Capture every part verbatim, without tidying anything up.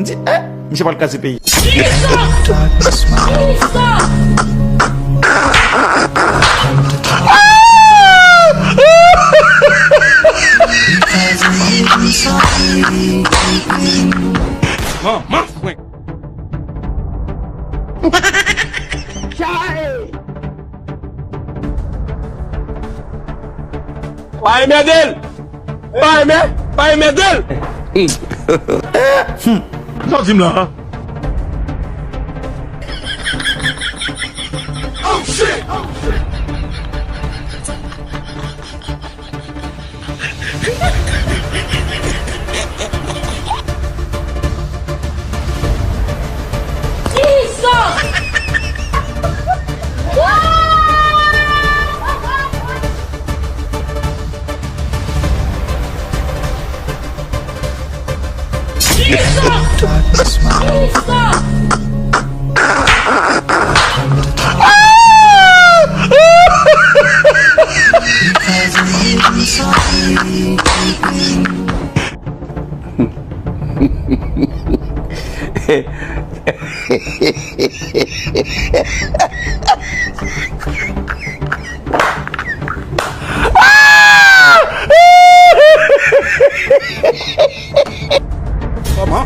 M di, eh, misye pral kraze peyi. Manman fwenk. Pa enmède l! Pa enmè-, pa enmède l! Sa w di m la a? Oh shit! Kòman?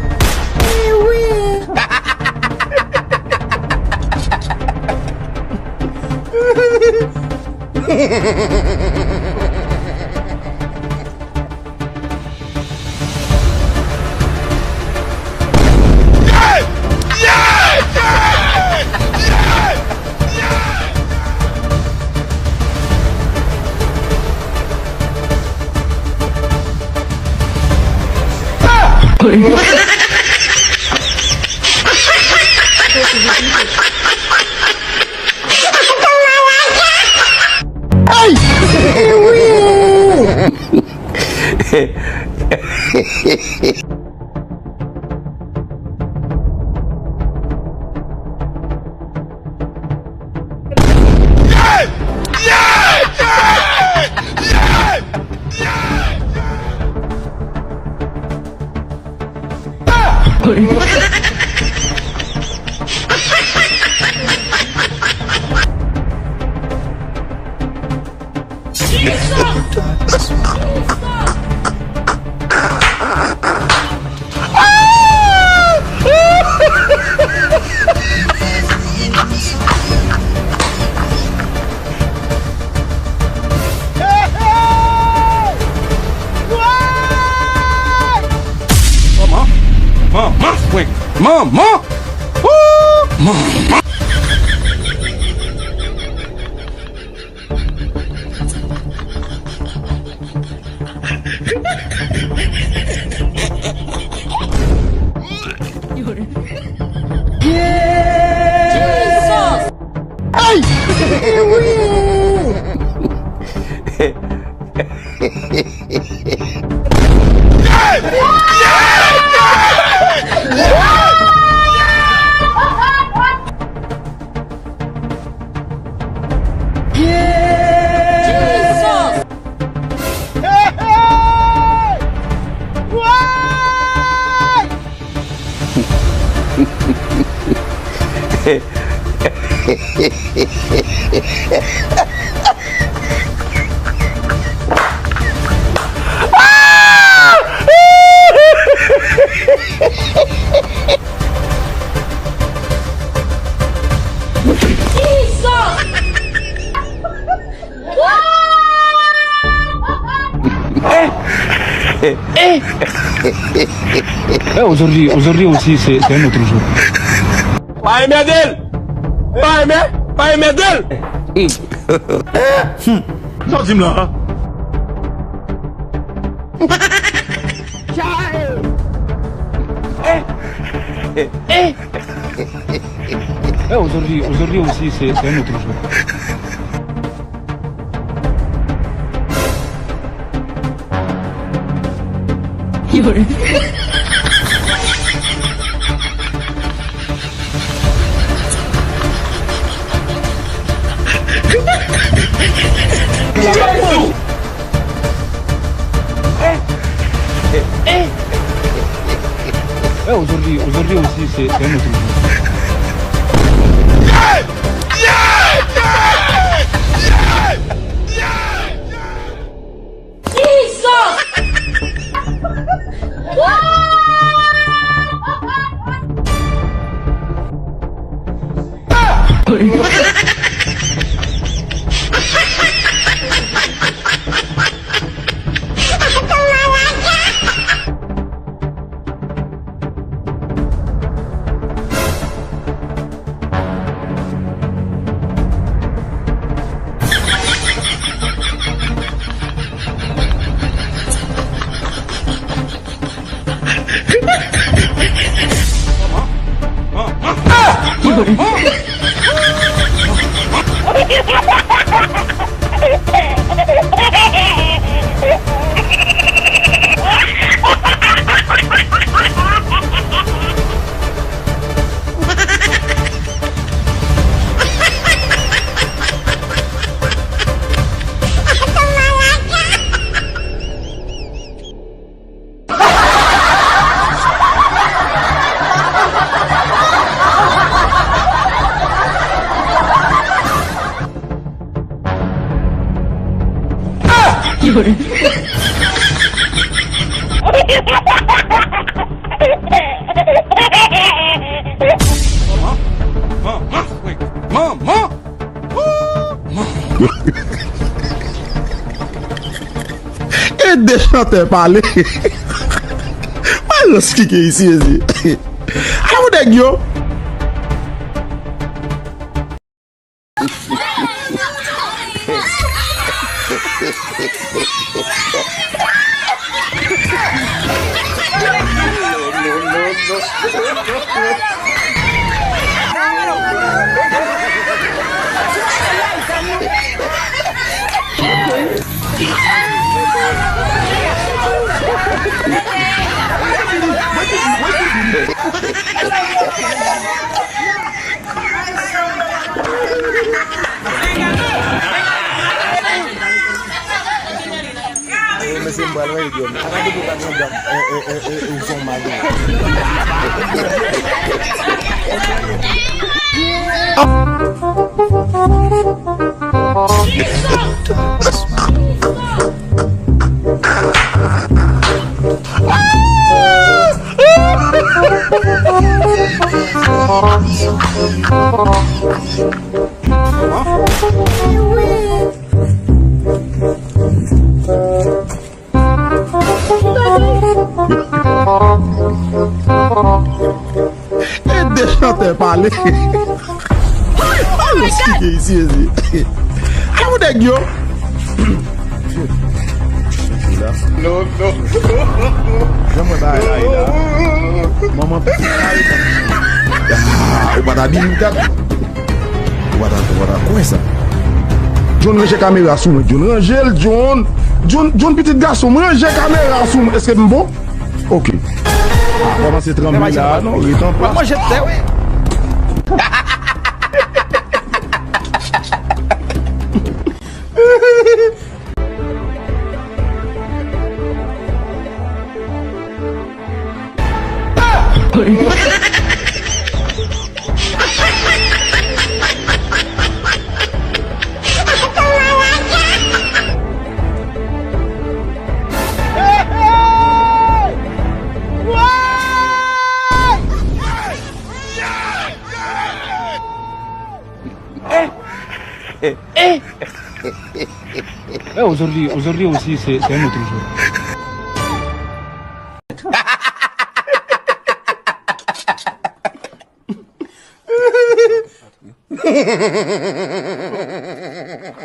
Manman! Manman fwenk! Manman! Ooh! Manman! Eh, aujourd'hui, aujourd'hui aussi, c'est, c'est un autre jour. Pa enmède l! Pa enmè-, pa enmède l! Sa w di m la a? Eh, aujourd'hui, aujourd'hui aussi, c'est, c'est un autre jour. Eh, aujourd'hui, aujourd'hui aussi, c'est, c'est un autre jour. Jesus! Manman! Manman! Manman! E de chantè pale. Mwen rans kike isi, ezi. Ala pou nèg yo. Eh, mesye, m pral wè, idiot. Apa depi w pa gen dam, eh, eh, eh, eh, ou fè yon magi. E de chantè pale. Ala pou nèg yo. Non, non. Jan mwen bay la, la. Manman pitit la. Ah, ou pa ta di m tèt. Ou pa ta, ou pa ta kwè sa. John, ranje kamera sou mwen. John, ranje l, John. John, John, pitit gason m, ranje kamera sou mwen. Èske m bon? Ok. Ah, kòmanse tranble la, non? Ret an plas. Manje tè, wi. Eh, aujourd'hui, aujourd'hui aussi, c'est, c'est un autre jour.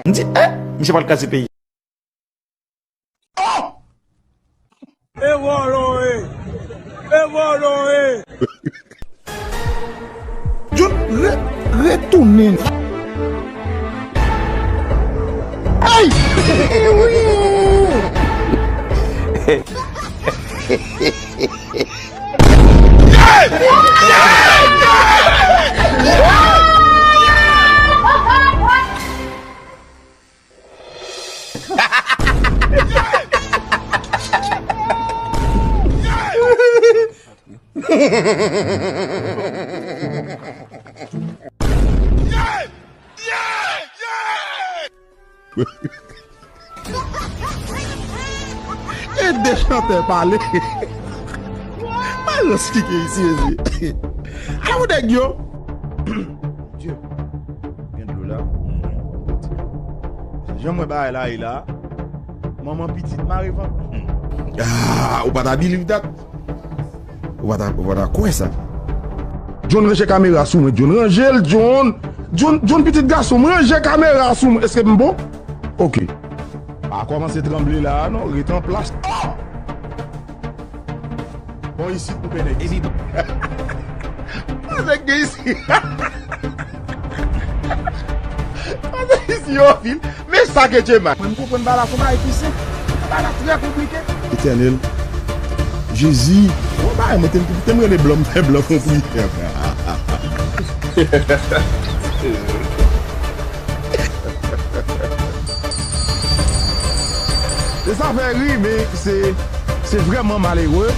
M di, eh, misye pral kraze peyi. Oh! E vòlò e! E vòlò e! John, re-, retounen. Hey! E de chantè pale. Malans ki gen isi, mezye. Ala pou nèg yo. Dye, gen dlo la. Jan mwen bagay la ye la. Manman pitit mare vant. Ah, ou pa ta believe that. Ou pa ta, ou pa ta kwè sa. John, ranje kamera sou mwen. John, ranje l, John. John, John, pitit gason m, ranje kamera sou mwen. Èske m bon? Ok. Pa kòmanse tranble la a non, ret an plas. Oh! Bon, isi, koupe nèg. Epi bon. Sa nèg gen isi. Sa nèg isi yo fil. Men sa ke Dye may. Mwen, m konprann bagay la, se yon bagay ki senp. Se yon bagay la trè konplike. Etènèl. Jezi. Yon bagay, mwen te, te m rele blan, m fè blan fon priyè. E sa fè ri, men se, se vrèman malere.